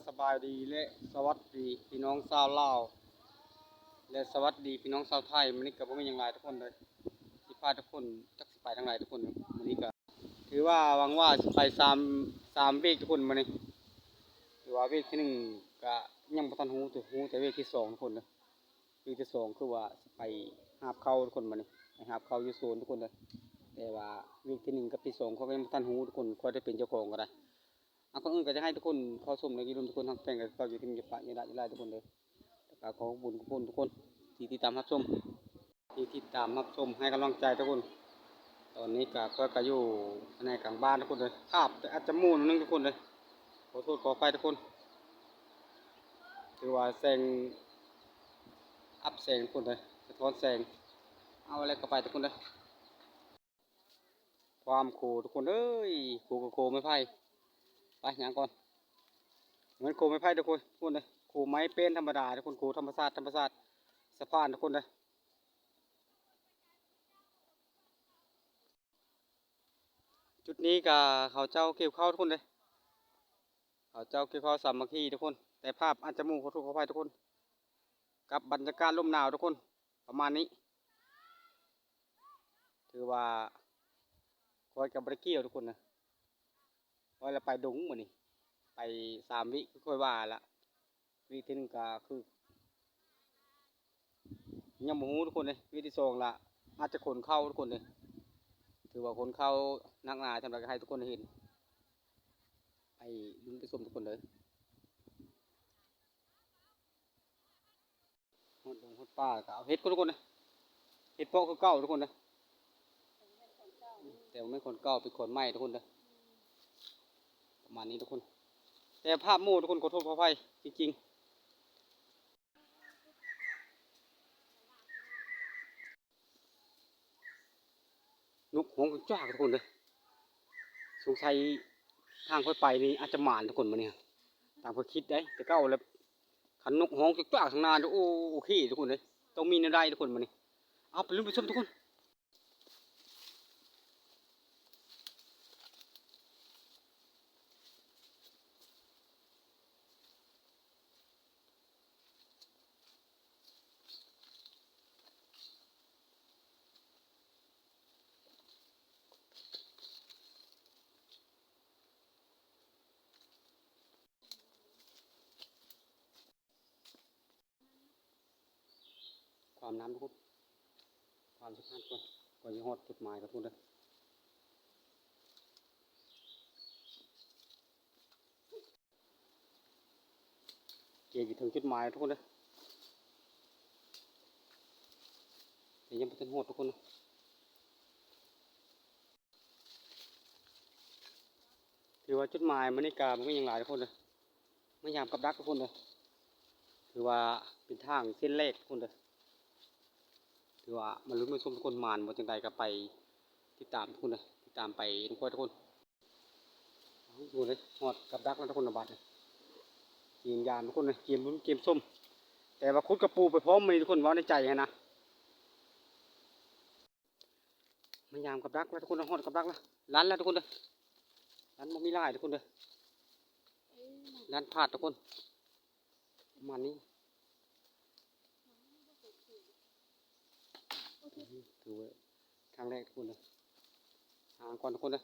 ສະບາຍດີ ແລະ ສະຫວັດດີພີ່ນ້ອງຊາວລາວ ແລະ ສະຫວັດດີພີ່ນ້ອງຊາວໄທ. ມື້ນີ້ກໍບໍ່ມີຫຍັງຫຼາຍທຸກຄົນເດີ ຊິພາທຸກຄົນ ຈັກຊິໄປທາງໃດທຸກຄົນ. ມື້ນີ້ກໍຖືວ່າຫວັງວ່າຊິໄປສາມ ສາມວຽກທຸກຄົນມື້ນີ້. ຖືວ່າວຽກທີໜຶ່ງກໍຍັງບໍ່ທັນຮູ້ ຮູ້ແຕ່ວຽກທີສອງທຸກຄົນເດີ. ວຽກທີສອງຄືວ່າຊິໄປຫາບເຂົ້າທຸກຄົນ ມື້ນີ້ໄປຫາບເຂົ້າຢູ່ສວນທຸກຄົນເດີ. ແຕ່ວ່າວຽກທີໜຶ່ງກັບທີສອງຂ້ອຍກໍຍັງບໍ່ທັນຮູ້ທຸກຄົນ ຂ້ອຍໄດ້ເປັນເຈົ້າຂອງກໍໄດ້. ອ່າ ກ່ອນອື່ນກໍຈະໃຫ້ທຸກຄົນເຂົ້າຊົມໃນ ຢ່າລືມທຸກຄົນຮັກແພງກັນ ເຂົ້າຢູ່ທີ່ມີປະຍະດາດຫຼາຍໆທຸກຄົນເດີ. ແລ້ວກໍຂອບຄຸນທຸກຄົນ ທີ່ຕິດຕາມຮັບຊົມ ທີ່ຕິດຕາມຮັບຊົມໃຫ້ກຳລັງໃຈທຸກຄົນ. ຕອນນີ້ກໍ ຂ້ອຍກໍຢູ່ພາຍໃນກາງບ້ານທຸກຄົນເດີ. ພາບແຕ່ອາດຈະໝູ່ໜ້ອຍໜຶ່ງທຸກຄົນເດີ ຂໍໂທດຂໍອະໄພທຸກຄົນ. ຖືວ່າແສງ ອັບແສງທຸກຄົນເດີ ສະທ້ອນແສງ. ເອົາແລ້ວກໍໄປທຸກຄົນເດີ. ຄວາມໂຄທຸກຄົນເອີຍ ໂຄກໍໂຄໄມ້ໄຜ່. ໄປຍ່າງກ່ອນ. ແມ່ນໂຄໄມ້ໄຜ່ທຸກຄົນ ທຸກຄົນເອີຍ ໂຄໄມ້ເປັນທຳມະດາທຸກຄົນ ໂຄທຳມະຊາດ ທຳມະຊາດສະພານທຸກຄົນເດີ. ຈຸດນີ້ກໍເຂົາເຈົ້າກ່ຽວເຂົ້າທຸກຄົນເດ້ ເຂົາເຈົ້າກ່ຽວເຂົ້າສາມັກຄີທຸກຄົນ. ແຕ່ພາບອາດຈະໝູ່ ຂໍໂທດຂໍອະໄພທຸກຄົນ ກັບບັນຍາກາດລົມໜາວທຸກຄົນ ປະມານນີ້. ຖືວ່າຂ້ອຍກໍບໍ່ໄດ້ກ່ຽວທຸກຄົນນະ ຂ້ອຍລະໄປດົງມື້ນີ້ ໄປສາມວຽກຄືຂ້ອຍວ່າລະ. ວຽກທີໜຶ່ງກໍຄືຍັງບໍ່ຮູ້ທຸກຄົນເດ້ ວຽກທີສອງລະອາດຈະຂົນເຂົ້າທຸກຄົນເດ້. ຖືວ່າຂົນເຂົ້າໜັກໜາສ່ຳໃດກໍໃຫ້ທຸກຄົນໄດ້ເຫັນ ໃຫ້ລຸ້ນໄປຊົມທຸກຄົນເດີ. ຮອດດົງຮອດປ່າກໍເອົາເຫັດກ່ອນທຸກຄົນເດີ ເຫັດເປາະຄືເກົ່າທຸກຄົນເດີ. ແຕ່ບໍ່ແມ່ນຂອນເກົ່າ ເປັນຂອນໃໝ່ທຸກຄົນເດີ ປະມານນີ້ທຸກຄົນ. ແຕ່ພາບໝູ່ທຸກຄົນ ຂໍໂທດຂໍອະໄພຈິງໆ. ນົກຮ້ອງຈັກໆທຸກຄົນເດີ. ສົງໄສທາງຂ້ອຍໄປນີ້ອາດຈະໝານທຸກຄົນມື້ນີ້ ຕາມຂ້ອຍຄິດໄດ໋. ແຕ່ເກົ່າແລ້ວ ຄັນນົກຮ້ອງຈັກໆທາງໜ້ານີ້ ໂອ້ ໂອເຄທຸກຄົນເດີ ຕ້ອງມີແນວໃດທຸກຄົນມື້ນີ້. ເອົາ ໄປລຸ້ນໄປຊົມທຸກຄົນ. ຂ້າມນ້ຳທຸກຄົນ ຂ້າມສະພານກ່ອນ ກ່ອນຊິຮອດຈຸດໝາຍກັນທຸກຄົນເດີ. ເກຍຢູ່ເຖິງຈຸດໝາຍທຸກຄົນເດີ ແຕ່ຍັງບໍ່ທັນຮອດທຸກຄົນເນາະ. ຖືວ່າຈຸດໝາຍມື້ນີ້ກະບໍ່ມີຫຍັງຫຼາຍທຸກຄົນເດີ ມາຢາມກັບດັກທຸກຄົນເດີ. ຖືວ່າເປັນທາງເສັ້ນແລກທຸກຄົນເດີ ຖືວ່າມາລຸ້ນມາຊົມທຸກຄົນ ໝານບໍ່ຈັ່ງໃດກະໄປຕິດຕາມທຸກຄົນເດີ ຕິດຕາມໄປນຳຂ້ອຍທຸກຄົນ. ໂອ້ໂຫ ຮອດກັບດັກແລ້ວທຸກຄົນ ບາດນີ້ ກຽມຢາມທຸກຄົນເດີ ກຽມລຸ້ນກຽມຊົມ. ແຕ່ວ່າຂຸດກະປູໄປພ້ອມມື້ນີ້ທຸກຄົນ ເວົ້າໃນໃຈຫັ້ນນະ. ມາຢາມກັບດັກແລ້ວທຸກຄົນ ຮອດກັບດັກແລ້ວ ລັນແລ້ວທຸກຄົນເດີ ລັນບໍ່ມີຫຼາຍທຸກຄົນເດີ ລັນພາດທຸກຄົນ ປະມານນີ້. ຖືວ່າທາງແລກທຸກຄົນເດີ ຫາກ່ອນທຸກຄົນເດີ.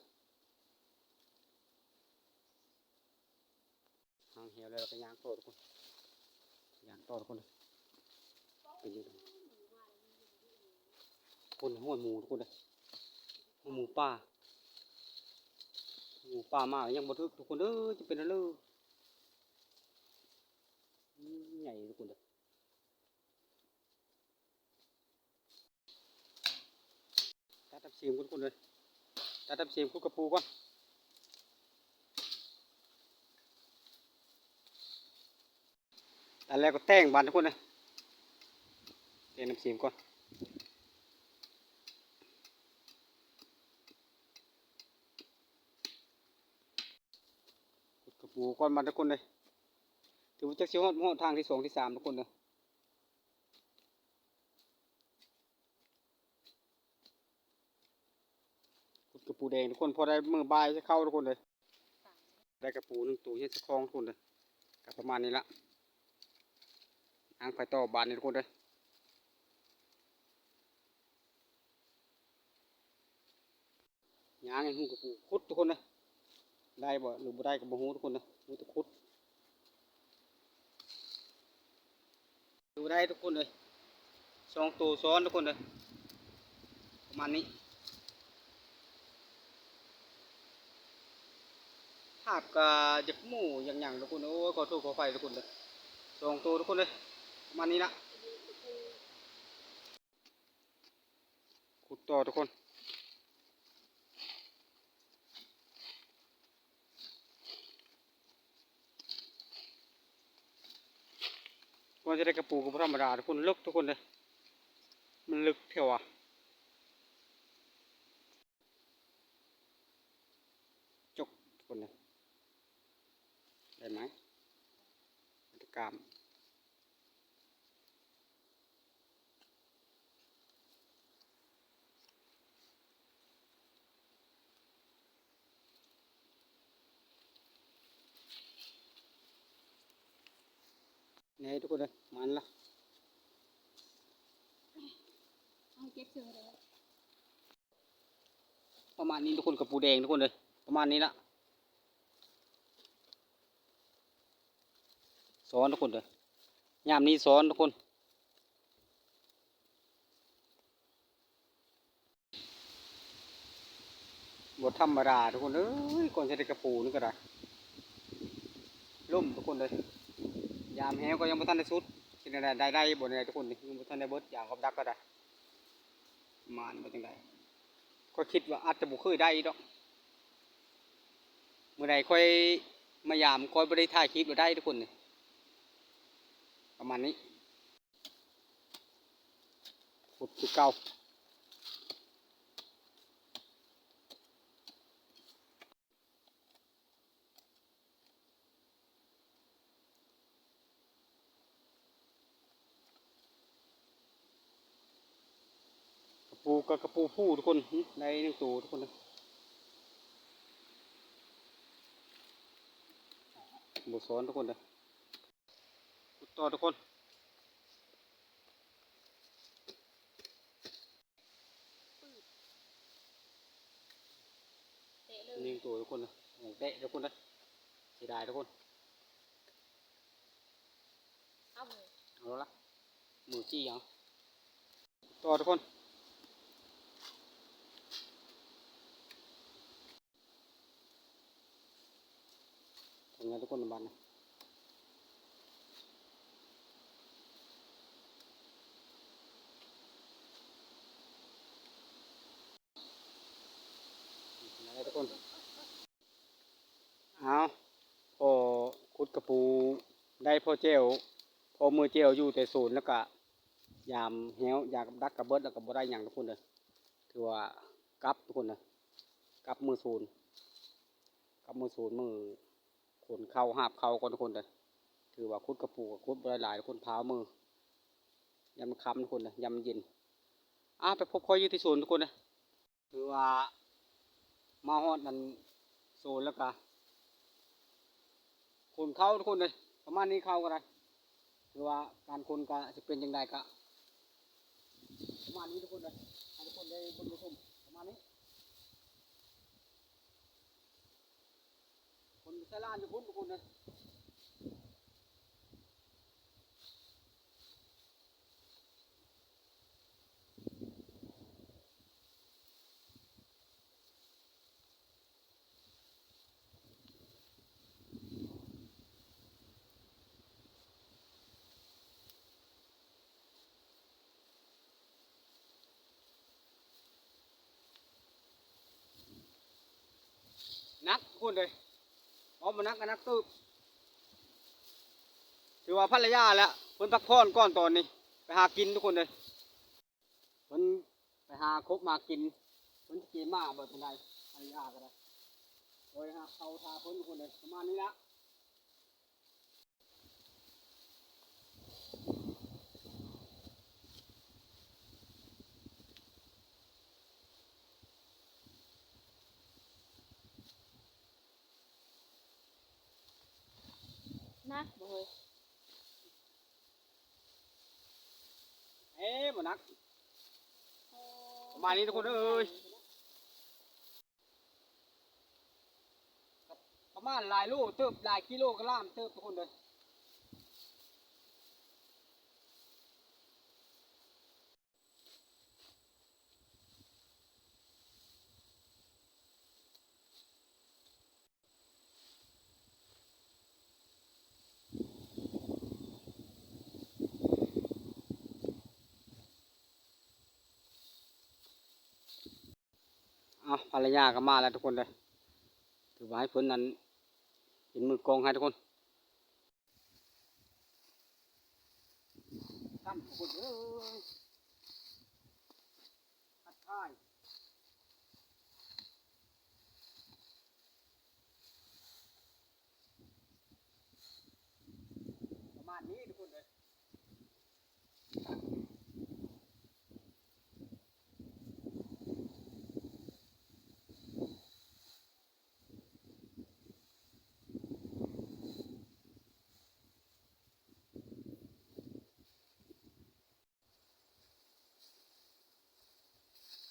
ຫາງແຫວແລ້ວກໍຍ່າງຕໍ່ທຸກຄົນ ຍ່າງຕໍ່ທຸກຄົນເດີ. ເປັນຈັ່ງໃດ ຄົນ ຫ້ອຍໝູທຸກຄົນເດີ ຫ້ອຍໝູປ່າ ໝູປ່າມາຍັງບໍ່ຖືກທຸກຄົນເດີ ຈະເປັນອັນເລີ ໃຫຍ່ທຸກຄົນເດີ. ຕັດນ້ຳເສມກ່ອນທຸກຄົນເອີຍ ຕັດນ້ຳເສມ ຂຸດກະປູກ່ອນ. ຕັດແລ້ວກໍແຕ່ງບາດທຸກຄົນເອີຍ ແຕ່ງນ້ຳເສມກ່ອນ ຂຸດກະປູກ່ອນບາດທຸກຄົນເອີຍ. ຖືວ່າຈັກຊິຮອດ ຮອດທາງທີສອງທີສາມທຸກຄົນເອີຍ. ຂຸດກະປູແດງທຸກຄົນ ພໍໄດ້ມື້ບ່າຍຊິເຂົ້າທຸກຄົນເອີຍ. ໄດ້ກະປູໜຶ່ງໂຕ ເຮັດສະຄອງທຸກຄົນເອີຍ. ປະມານນີ້ລະ ຫາງໄປຕໍ່ບາດນີ້ທຸກຄົນເດີ. ຍ່າງໃຫ້ຫູກະປູ ຂຸດທຸກຄົນເດີ. ໄດ້ບໍ່ ຫຼືບໍ່ໄດ້ກໍບໍ່ຮູ້ທຸກຄົນເດີ ຮູ້ແຕ່ຂຸດ. ຢູ່ໄດ້ທຸກຄົນເອີຍ ສອງໂຕຊ້ອນທຸກຄົນເອີຍ ປະມານນີ້. ພາບກະຢາກໝູຢາກຫຍັງທຸກຄົນ ໂອ້ຍ ຂໍໂທດຂໍອະໄພທຸກຄົນເດີ. ສອງໂຕທຸກຄົນເອີຍ ປະມານນີ້ລະ. ຂຸດຕໍ່ທຸກຄົນ. ກ່ອນຈະໄດ້ກະປູກໍບໍ່ທຳມະດາທຸກຄົນ ເລິກທຸກຄົນເດີ ມັນເລິກແທ້ຫວາ. ຈົກທຸກຄົນເດີ ໄດ້ໄໝ? ຕະກາມ. ນີ້ທຸກຄົນເອີຍ ມັນລະ ເອົາເກັບເຊີງໄດ້ ປະມານນີ້ທຸກຄົນ ກະປູແດງທຸກຄົນເອີຍ ປະມານນີ້ລະ. ຊ້ອນທຸກຄົນເດີ ຍາມນີ້ຊ້ອນທຸກຄົນ. ບໍ່ທຳມະດາທຸກຄົນເອີຍ ກ່ອນຊິໄດ້ກະປູນີ້ກໍໄດ້ ລົ້ມທຸກຄົນເອີຍ. ຍາມແຮວກໍຍັງບໍ່ທັນໄດ້ສຸດ ຊິໄດ້ ໄດ້ ໄດ້ບໍ່ໄດ້ທຸກຄົນ ຍັງບໍ່ທັນໄດ້ເບິດ ຢາມກັບດັກກໍໄດ້ ໝານບໍ່ຈັ່ງໃດ. ຂ້ອຍຄິດວ່າອາດຈະບໍ່ເຄີຍໄດ້ດອກ ມື້ໃດຂ້ອຍມາຢາມ ຂ້ອຍບໍ່ໄດ້ຖ່າຍຄລິບແລ້ວໄດ້ທຸກຄົນ ປະມານນີ້. ຂຸດຄືເກົ່າ. ກະປູ ກະ ກະປູຜູ້ທຸກຄົນ ໄດ້ໜຶ່ງໂຕທຸກຄົນເດີ ບໍ່ຊ້ອນທຸກຄົນເດີ. ຂຸດຕໍ່ທຸກຄົນ ເຕະເລີຍ ຍິງໂຕທຸກຄົນເດີ ເຕະທຸກຄົນເດີ ເສຍດາຍທຸກຄົນ ເອົາເລີຍ ເອົາລະ ມືຊີ້ເອົາ ຕໍ່ທຸກຄົນ. ເປັນໄງທຸກຄົນ ບາດນີ້ ເປັນໄງທຸກຄົນ? ອ້າວ ພໍຂຸດກະປູໄດ້ພໍແຈ່ວ ພໍມື້ແຈ່ວຢູ່ແຕ່ສວນ ແລ້ວກະຍາມແຮ້ວ ຢາກັບດັກກະເບິດ ແລ້ວກະບໍ່ໄດ້ຫຍັງທຸກຄົນເດີ. ຖືວ່າກັບທຸກຄົນເດີ ກັບມື້ສວນ ກັບມື້ສວນ ມື້ຂົນເຂົ້າ ຫາບເຂົ້າກ່ອນທຸກຄົນເດີ. ຖືວ່າຂຸດກະປູກະຂຸດບໍ່ໄດ້ຫຼາຍທຸກຄົນ ພາວມື ຢ້ານມັນຄ່ຳທຸກຄົນເດີ ຢ້ານມັນເຢັນ. ອາ ໄປພົບຂ້ອຍຢູ່ທີ່ສວນທຸກຄົນເດີ. ຖືວ່າມາຮອດອັນໂຊນແລ້ວກະຂົນເຂົ້າທຸກຄົນເອີຍ ປະມານນີ້ເຂົ້າກໍໄດ້. ຖືວ່າການຂົນກະຊິເປັນຈັ່ງໃດກະປະມານນີ້ທຸກຄົນເອີຍ ໃຫ້ທຸກຄົນໄດ້ເບິ່ງໄດ້ຊົມປະມານນີ້. ຄົນໃຊ້ລ້ານຢູ່ພຸ້ນທຸກຄົນເອີຍ. ໜັກທຸກຄົນເອີຍ ເວົ້າບໍ່ໜັກກໍໜັກເຕີບ. ຖືວ່າພັນລະຍາແລ້ວ ເພິ່ນພັກຜ່ອນກ່ອນຕອນນີ້ ໄປຫາກິນທຸກຄົນເອີຍ. ເພິ່ນໄປຫາກົບມາກິນ ເພິ່ນຊິກິນໝາບໍ່ທັນໃດ ພັນລະຍາກໍໄດ້. ໂອ້ຍ ຫາເຂົ້າຖ້າເພິ່ນພຸ້ນເດ້ ປະມານນີ້ລະ. ໜ ບໍ່ເຮີ້ຍ ເອີ ບໍ່ໜັກ ປະມານນີ້ທຸກຄົນເອີຍ. ປະມານຫຼາຍໂລເຕີບ ຫຼາຍກິໂລກຣາມເຕີບທຸກຄົນເດີ. ອ້າວ ພັນລະຍາກໍມາແລ້ວທຸກຄົນເດີ ຖືວ່າໃຫ້ເພິ່ນນັ້ນເປັນມືກອງໃຫ້ທຸກຄົນ. ຄັນທຸກຄົນເອີຍ ທັກທາຍ ປະມານນີ້ທຸກຄົນເອີຍ.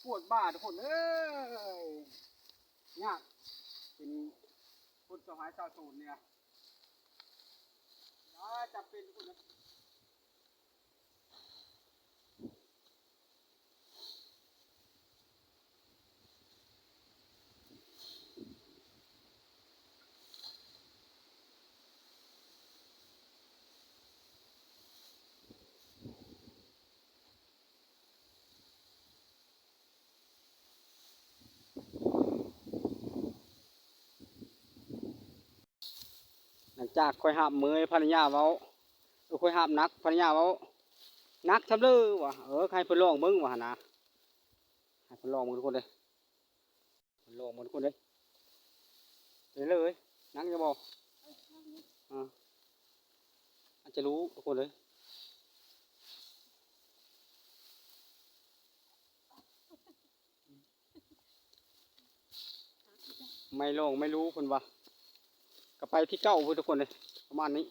ປວດບ່າທຸກຄົນເອີຍ ຍາກ ເປັນຄົນຊາວໄຮ່ຊາວສວນນີ້ນະ ຈຳເປັນທຸກຄົນເອີຍ. ຫຼັງຈາກຂ້ອຍຫາບເມີຍ ພັນລະຍາເວົ້າ ເອີ ຂ້ອຍຫາບໜັກ ພັນລະຍາເວົ້າ ໜັກຊ່ຳເລີວ່າ ເອີ ໃຫ້ເພິ່ນລອງເບິ່ງວ່າຫັ້ນນະ ໃຫ້ເພິ່ນລອງເບິ່ງທຸກຄົນເດີ ເພິ່ນລອງເບິ່ງທຸກຄົນເດີ ເປັນເລີຍ ໜັກຢູ່ບໍ່? ອາ ອາດຈະຮູ້ທຸກຄົນເດີ. ໄມ່ລອງໄມ່ຮູ້ເພິ່ນວ່າ ກໍໄປທີ່ເກົ່າພຸ້ນທຸກຄົນເອີຍ ປະມານນີ້.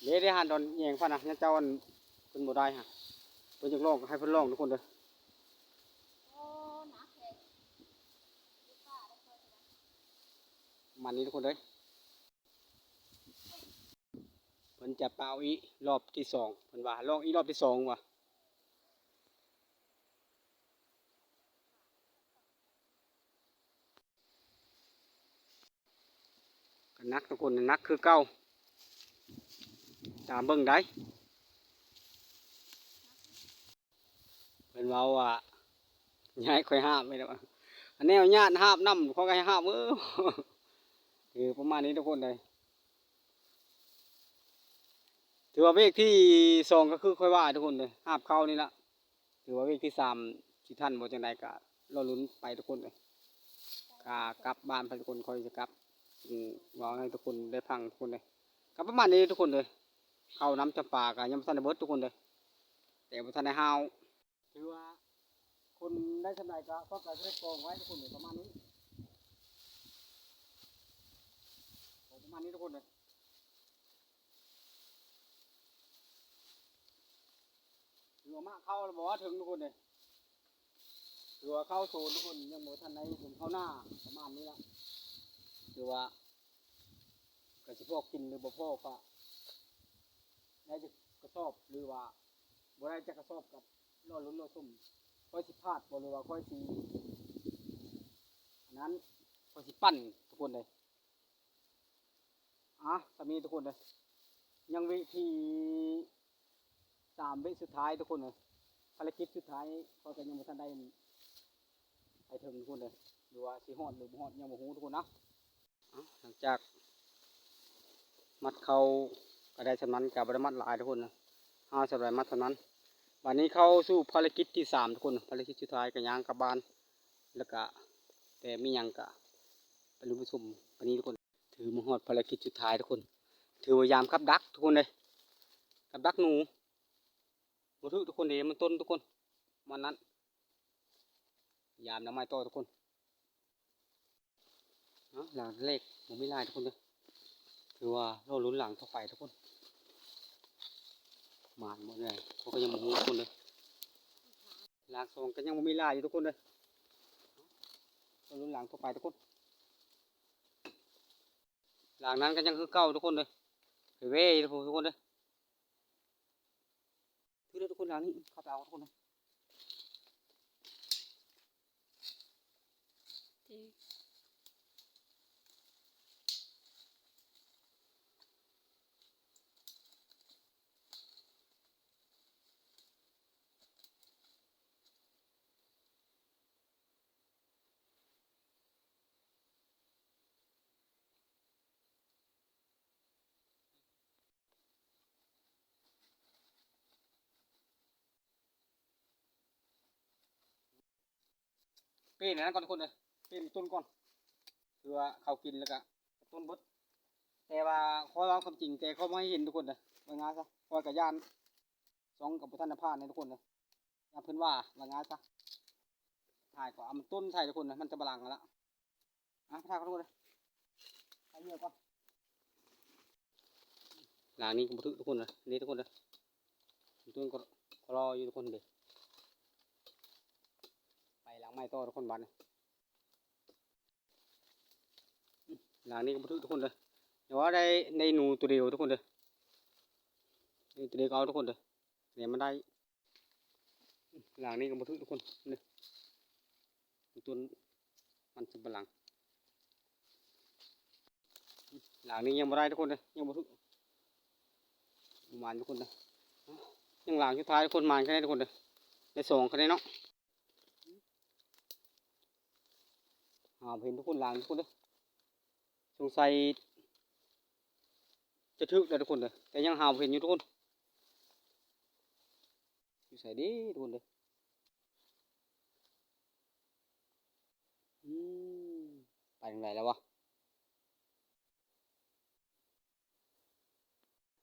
ເດ້ ເດ້ ຫັ້ນດອນແຍງພັນນະ ເຈົ້າອັນ ເພິ່ນບໍ່ໄດ້ຫັ້ນ ເພິ່ນຢາກລອງ ໃຫ້ເພິ່ນລອງທຸກຄົນເດີ ປະມານນີ້ທຸກຄົນເດີ. ເພິ່ນຈະປະເອົາອີກລອບທີສອງ ເພິ່ນວ່າລອງອີກລອບທີສອງວ່າ ກໍໜັກທຸກຄົນ ໜັກຄືເກົ່າ ຕາມເບິ່ງໄດ ເພິ່ນເວົ້າວ່າ ຢ່າໃຫ້ຂ້ອຍຫາບໄວ້ດອກ ອັນແນວຍາດຫາບນຳ ຂ້ອຍກໍໃຫ້ຫາບເອີ ຄືປະມານນີ້ທຸກຄົນເອີຍ. ຖືວ່າເວກທີສອງກໍຄືຂ້ອຍວ່າທຸກຄົນເດີ ຫາບເຂົ້ານີ້ລະ ຖືວ່າເວກທີສາມຊິທັນບໍ່ ຈັ່ງໃດກໍລໍລຸ້ນໄປທຸກຄົນເອີຍ. ກະກັບບ້ານໄປທຸກຄົນ ຂ້ອຍຊິກັບ ເວົ້າໃຫ້ທຸກຄົນໄດ້ຟັງທຸກຄົນເດີ ກໍປະມານນີ້ທຸກຄົນເດີ. ເຂົ້ານ້ຳຈຳປາກໍຍັງບໍ່ທັນໄດ້ເບິດທຸກຄົນເດີ ແຕ່ບໍ່ທັນໄດ້ຫ້າວ. ຖືວ່າຄົນໄດ້ສ່ຳໃດກໍພວກກໍຈະໄດ້ກອງໄວ້ທຸກຄົນເດີ ປະມານນີ້ ປະມານນີ້ທຸກຄົນເດີ. ຖືວ່າມາເຂົ້າແລ້ວບໍ່ວ່າເຖິງທຸກຄົນເດ້ ຖືວ່າເຂົ້າໂຊນທຸກຄົນ ຍັງບໍ່ທັນໄດ້ເຖິງເຂົ້າໜ້າ ປະມານນີ້ລະ. ຖືວ່າກໍຊິພໍກິນຫຼືບໍ່ພໍກໍໄດ້ຈັກກະສອບ ຫຼືວ່າບໍ່ໄດ້ຈັກກະສອບກໍລໍລຸ້ນລໍຊົມ ຂ້ອຍຊິພາດບໍ່ ຫຼືວ່າຂ້ອຍຊິອັນນັ້ນ ຂ້ອຍຊິປັ່ນທຸກຄົນເດ້. ອ່ະ ສ່ຳນີ້ທຸກຄົນເດີ ຍັງເວກທີສາມ ເວກສຸດທ້າຍທຸກຄົນເດີ ພາລະກິດສຸດທ້າຍ ຂ້ອຍກໍຍັງບໍ່ທັນໄດ້ໄປເຖິງທຸກຄົນເດີ ຫຼືວ່າຊິຮອດຫຼືບໍ່ຮອດ ຍັງບໍ່ຮູ້ທຸກຄົນເນາະ. ອ່ະ ຫຼັງຈາກມັດເຂົ້າກໍໄດ້ສ່ຳນັ້ນ ກໍບໍ່ໄດ້ມັດຫຼາຍທຸກຄົນເນາະ ເຮົາສ່ຳໃດມັດສ່ຳນັ້ນ. ບາດນີ້ເຂົ້າສູ່ພາລະກິດທີສາມທຸກຄົນ ພາລະກິດສຸດທ້າຍກໍຍ່າງກັບບ້ານ ແລ້ວກະແຕ່ມີຫຍັງກະໄປລຸ້ນໄປຊົມປານນີ້ທຸກຄົນ. ຖືມາຮອດພາລະກິດສຸດທ້າຍທຸກຄົນ ຖືວ່າຍາມກັບດັກທຸກຄົນເດ້ ກັບດັກໜູ ບໍ່ຖືກທຸກຄົນເດ້ ມັນຕົນທຸກຄົນ ປະມານນັ້ນ ຍາມດອກໄມ້ຕໍ່ທຸກຄົນ. ເນາະ ຫຼາງແລກບໍ່ມີຫຼາຍທຸກຄົນເດີ ຖືວ່າລໍລຸ້ນຫຼາງຕໍ່ໄປທຸກຄົນ ໝານບໍ່ໄດ້ ເຂົາກໍຍັງບໍ່ຮູ້ທຸກຄົນເດີ ຫຼາງສອງກໍຍັງບໍ່ມີຫຼາຍຢູ່ທຸກຄົນເດີ ລໍລຸ້ນຫຼາງຕໍ່ໄປທຸກຄົນ ຫຼາງນັ້ນກໍຍັງຄືເກົ່າທຸກຄົນເດີ ເວໆຢູ່ທຸກຄົນເດີ. ຖືກແລ້ວທຸກຄົນ ຫຼັງນີ້ເຂົ້າໄປເອົາທຸກຄົນເດີ. ເປັນອັນນັ້ນກ່ອນທຸກຄົນເດີ ເປັນຕົ້ນກ່ອນ ຄືວ່າເຂົາກິນແລ້ວກະຕົ້ນເບິດ ແຕ່ວ່າຂ້ອຍເວົ້າຄວາມຈິງ ແຕ່ຂ້ອຍບໍ່ໃຫ້ເຫັນທຸກຄົນເດີ ວ່າງ່າຍຊະ ຂ້ອຍກະຢ້ານ ຊ່ອງກະບໍ່ທັນໄດ້ຜ່ານເດ້ທຸກຄົນເດີ ຢ້ານເພິ່ນວ່າ ວ່າງ່າຍຊະ ຖ່າຍກໍເອົາມັນຕົ້ນໃສ່ທຸກຄົນເດີ ມັນຈະບາຫຼັງຫັ້ນລະ. ອ່ະ ໄປຖ່າຍກ່ອນທຸກຄົນເດີ ຖ່າຍເຫຍື່ອກ່ອນ ຫຼາງນີ້ກໍບໍ່ຖືກທຸກຄົນເດີ ນີ້ທຸກຄົນເດີ ມັນຕົ້ນກໍລໍຢູ່ທຸກຄົນເດີ ໄປຫຼັງໃໝ່ຕໍ່ທຸກຄົນບາດນີ້ ຫຼັງນີ້ກໍບໍ່ຖືກທຸກຄົນເດີ ແຕ່ວ່າໄດ້ ໄດ້ໜູຕົວດຽວທຸກຄົນເດີ ໜູຕົວດຽວກໍເອົາທຸກຄົນເດີ ແຕ່ມັນໄດ້ ຫຼັງນີ້ກໍບໍ່ຖືກທຸກຄົນເດີ ຕົ້ນມັນສຳປະຫຼັງ ຫຼັງນີ້ຍັງບໍ່ໄດ້ທຸກຄົນເດີ ຍັງບໍ່ຖືກ ປະມານທຸກຄົນເດີ ຍັງຫຼັງສຸດທ້າຍທຸກຄົນ ມານແຄ່ນີ້ທຸກຄົນເດີ ໄດ້ສອງແຄ່ນີ້ເນາະ. ຫາບໍ່ເຫັນທຸກຄົນ ຫຼັງທຸກຄົນເດີ ສົງໄສຈະຖືກແລ້ວທຸກຄົນເດີ ແຕ່ຍັງຫາບໍ່ເຫັນຢູ່ທຸກຄົນ ຢູ່ໃສເດທຸກຄົນເດີ ອືມ ໄປທາງໃດແລ້ວວະ?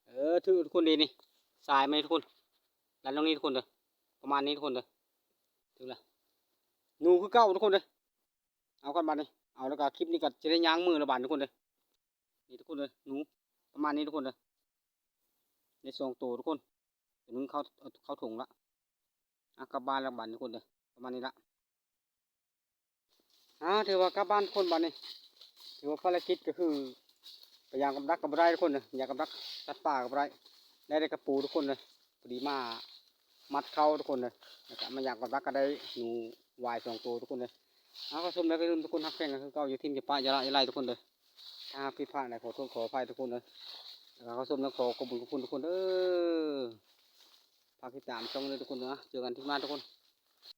ເອີ ຖືກທຸກຄົນເດນີ້ ສາຍມານີ້ທຸກຄົນ ລັດລົງນີ້ທຸກຄົນເດີ ປະມານນີ້ທຸກຄົນເດີ ຖືກລະ ໜູຄືເກົ່າທຸກຄົນເດີ ເອົາກ່ອນບາດນີ້ ເອົາແລ້ວກໍຄລິບນີ້ກໍຈະໄດ້ຍ່າງມືລະບາດນີ້ທຸກຄົນເດີ ນີ້ທຸກຄົນເດີ ໜູປະມານນີ້ທຸກຄົນເດີ ໄດ້ສອງໂຕທຸກຄົນ ໂຕໜຶ່ງເຂົ້າ ເຂົ້າຖົງລະ ອ່ະ ກັບບ້ານລະບາດນີ້ທຸກຄົນເດີ ປະມານນີ້ລະ. ອ່າ ຖືວ່າກັບບ້ານທຸກຄົນບາດນີ້ ຖືວ່າພາລະກິດກໍຄື ໄປຢາມກັບດັກກໍບໍ່ໄດ້ທຸກຄົນເດີ ຢາມກັບດັກສັດປ່າກໍບໍ່ໄດ້ ໄດ້ແຕ່ກະປູທຸກຄົນເດີ ພໍດີມາມັດເຂົ້າທຸກຄົນເດີ ແລ້ວກະມາຢາມກັບດັກກໍໄດ້ໜູຫວາຍສອງໂຕທຸກຄົນເດີ. ເອົາ ຂໍຊົມເດີ ໃຫ້ທຸກຄົນຮັກແພງກັນຄືເກົ່າ ຢ່າຖິ້ມຢ່າປະ ຢ່າລະຢ່າໄຫຼທຸກຄົນເດີ. ຖ້າຫາກຜິດພາດໃດ ຂໍໂທດຂໍອະໄພທຸກຄົນເດີ ແລ້ວກໍຂໍຊົມ ແລະ ຂໍຂອບຄຸນຂອບຄຸນທຸກຄົນເດີ ຝາກຕິດຕາມຊ່ອງເດີທຸກຄົນເດີ. ເຈີກັນຄລິບໜ້າທຸກຄົນ.